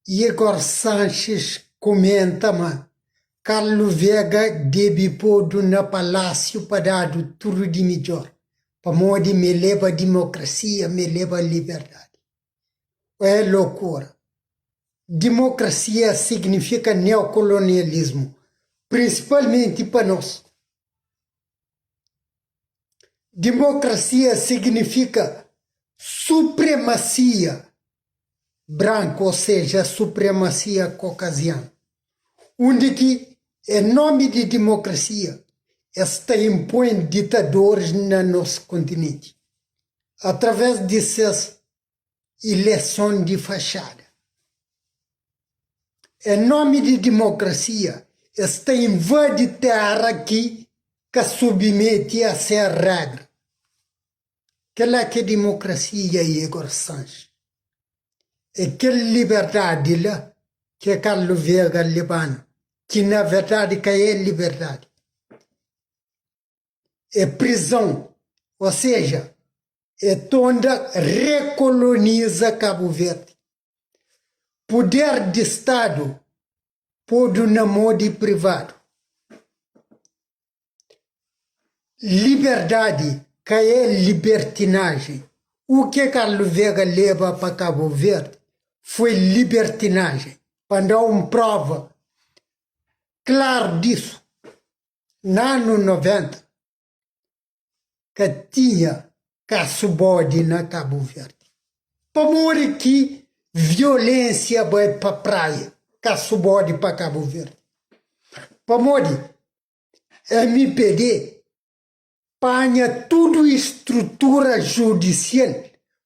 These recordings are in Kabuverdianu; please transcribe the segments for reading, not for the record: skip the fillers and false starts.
Igor Sanches kumenta ma Carlos Vega debe podu na palásiu pa dadu tudu di midjor, pamodi m'e leba dimokrasia, m'e leba liberdadi. É lokura. Dimokrasia signifika neokolonialismu, prinsipalmenti pa nos. Dimokrasia signifika supremasia branku, ou seja, supremasia kokazianu, undi ki en nomi di dimokrasia es ta inpoi ditadoris na nos kontinenti atraves di ses ileson di faxada. En nomi di dimokrasia es ta invadi tera ki ka submeti a ses regra. Kel-la ki é dimokrasia, Igor Sanches. É kel liberdadi la ki é Carlos Veiga leba-nu, ki na verdadi ka é liberdadi, é prizon, ou seja, é tonda rekoloniza Kabu Verdi. Puder di Stadu podu na mô di privadu. Liberdadi ka é libertinajen. U ke Carlos Vega leba pa Cabo Verde foi libertinajen. Pa N da un prova klaru disu, na anu 90 ka tinha kasu bodi na Cabo Verde. Pamodi ki violensia bai pa praia, kasu bodi pa Cabo Verde? Pamodi MPD panha tudu strutura judisial,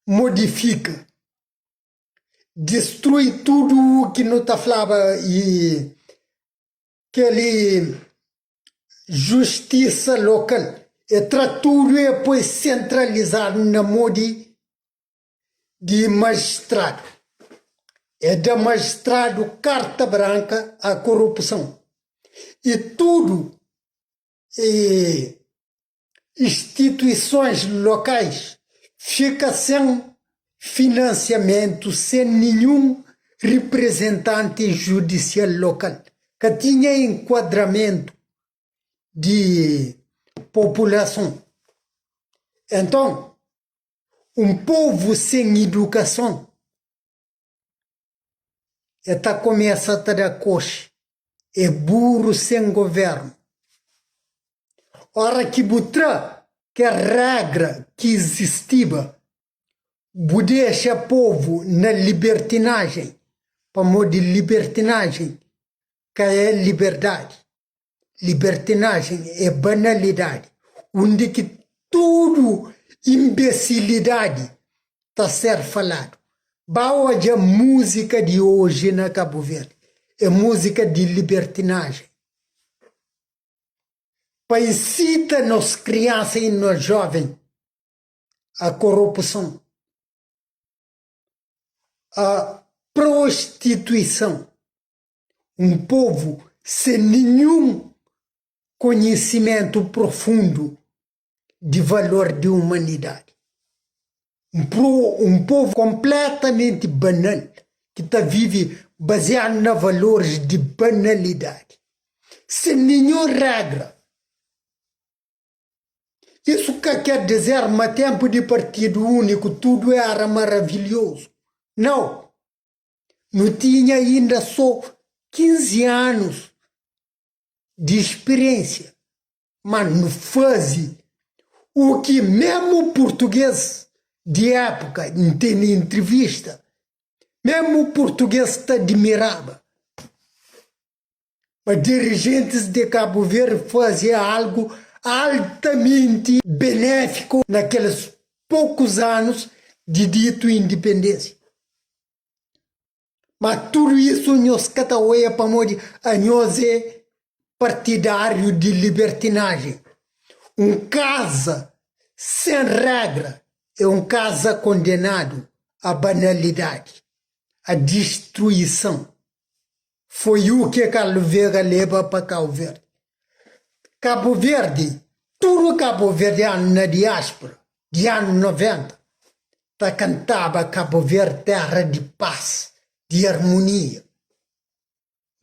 modifika, distrui tudu u ki nu ta flaba i kel justisa lokal, e tra tudu e poi sentralizadu na mo di di majistradu. E da majistradu karta branka a korupson i tudu e instituisons lokais fika sen finansiamentu, sen ninhun riprizentanti judisial lokal. Ka tinha enkuadramentu di populason. Enton, Un povu sen idukason e ta kumesa ta da koxi, é buru sen governu. Ora ki bu tra kel regra ki izistiba, bu dexa povu na libertinajen, pamodi libertinajen ka é liberdadi. Libertinajen é banalidadi, undi ki tudu inbesilidadi ta ser faladu. Ba odja múzika di oji na Kabu Verdi, é múzika di libertinajen. Pa insita nos kriansa i nos joven a korupson, a prostituison. Un povu sen ninhun konhisimentu profundu di valor di umanidadi. Un povu konpletamenti banal ki ta vive baziadu na valoris di banalidadi, sen ninhun regra. Isu ka ker dizer ma tenpu di Partidu Úniku tudu era maravilhozu. Nau! Nu tinha inda sô 15 anus di spiriénsia, má nu faze u ki mésmu purtugês di épuka, N tene intrivista, mésmu purtugês ta dimiraba ma dirijentis di Kabu Verdi faze algu altamenti benéfiku na kelis pokus anus di ditu indipendénsia. Ma tudu isu nhos ka ta oia pamodi anhos é partidáriu di libertinajen. Un kaza sen régra é un kaza kondenadu a banalidadi, a distruison. Foi u ke Carlos Veiga leba pa Cabo Verde. Cabo Verde, tudu kabuverdianu na diáspora di anu 90 ta kantaba Cabo Verde terra di paz. di armonia.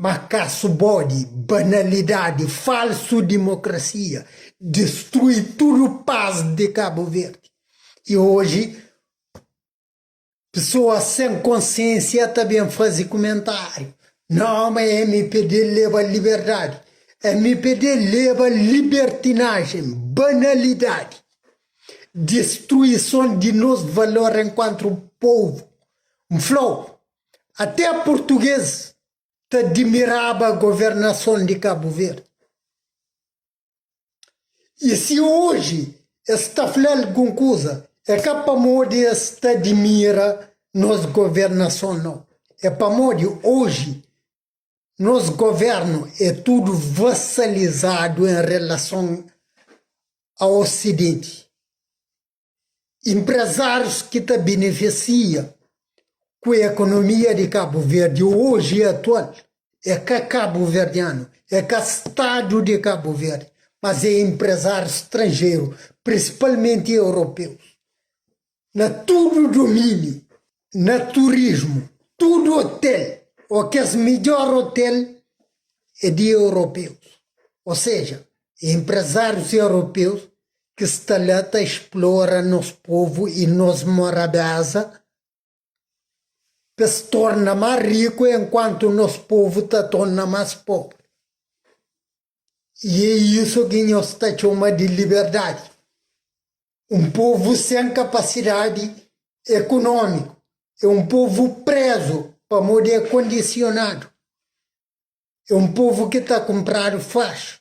Ma kasu bodi, banalidadi, falsu dimokrasia distrui tudu pas di Kabu Verdi. I oji pesoas sen konsiensia ta ben fazi kumentariu, Nau, ma MPD leba liberdadi. MPD leba libertinajen, banalidadi, distruison di nos valor enkuantu povu. N fla-u, Até purtugês ta dimiraba governason di Kabu Verdi. I si oji es ta fla algun kuza, é ka pamodi es ta dimira nos governason, nau. É pamodi oji nos governu é tudu vasalizadu en relason a Osidenti. Empresários ki ta beneficia ku ekonomia di Kabu Verdi oji atual é ka kabuverdianu, é ka stadu di Kabu Verdi, mas é empresários stranjeru, prinsipalmenti europeus. Na tudu dumíniu, na turismu, tudu hotel ô kes midjor hotel é di europeus, ô seja, é empresários europeus ki sta la ta explora nos povu i nos morabeza pa es torna más riku enkuantu nos povu ta torna más pobri. I é isu ki nhos ta txoma di liberdadi. Un povu sen kapasidadi ekonómiku é un povu prézu pamodi é kondisionadu. É un povu ki ta kunpradu faxi.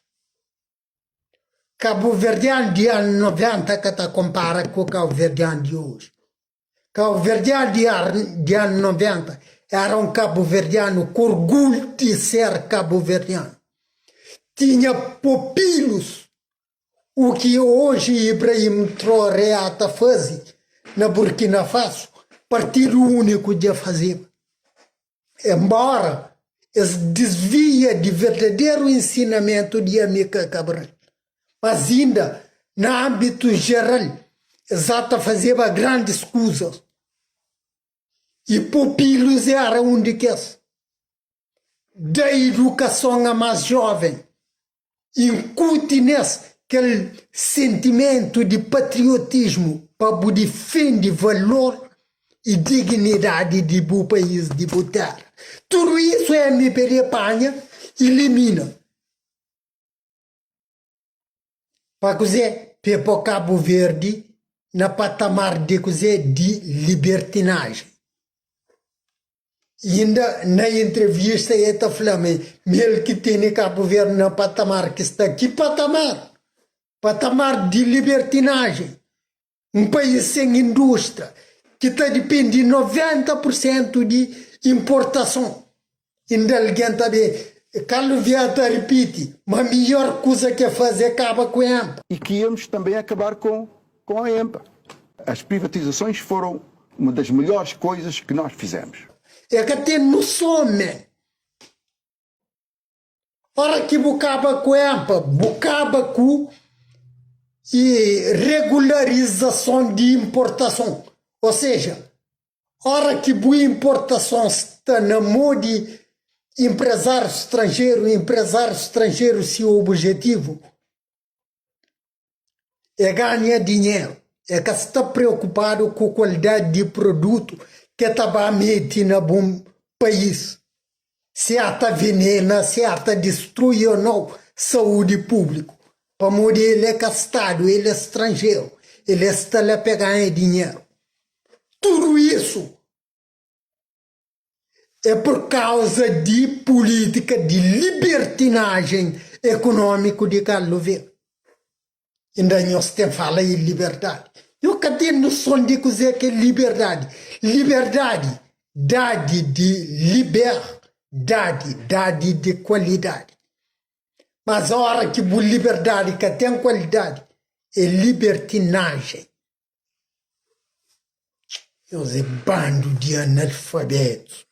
Kabuverdianu di anu 90 ka ta konpara ku kabuverdianu di oji. Kabuverdianu di anu 90 éra un kabuverdianu ku orgulhu di ser kabuverdianu. Tinha pupilus, u ki oji Ibrahim Traoré ta faze na Burkina Faso, Partidu Úniku dja fazeba. Enbóra es disvia di verdaderu ensinamentu di Amílcar Cabral, mas inda na ánbitu jeral es ata fazeba grandis kuzas i pupilus éra un di kes. Da idukason a más jóven. Inkuti nes kel sentimentu di patriotismu pa bu difende valor i dignidadi di bu país, di bu tera. Tudu isu MPD panha i limina. Pa kuzê? Pa e po Kabu Verdi na patamar di kuzê? Di libertinajen. Inda na entrevista e ta fla ma el ki tene Kabu Verdi na patamar ki sta. Ki patamar? Patamar di libertinajen. Un país sen indústria ki ta dipende 90 pur sentu di inportason. Inda algen ta ben Carlos Vieira ta ripiti ma midjor kuza ki e faze é kaba ku EMPA. E que íamos também acabar com com a EMPA. As privatizações foram uma das melhores coisas que nós fizemos. E ka ten noson man. Ora ki bu kaba ku EMPA, bu kaba ku e regularizason di importason. Ou seja, ora ki bu importason sta na mo di empresárius stranjeru, empresárius stranjeru si objetivu é ganha dinheru, é ka sta preokupadu ku kualidadi di produtu ke ta ba meti na bu país, si a ta venena, si a ta distrui o nau saúdi públiku, pamodi el é ka stadu, el é stranjeru, el é sta la pa ganha dinheru. Tudu isu é pur kauza di pulítika di libertinajen ekonómiku di Carlo Verde. Inda nhos ten fala i liberdadi. Nho ka ten noson di kuzê ki é liberdadi. Liberdadi, dadi di liber, dadi, dadi di kualidadi. Mas ora ki bu liberdadi ka ten kualidadi, é libertinajen. Nhos é bandu di analfabetus.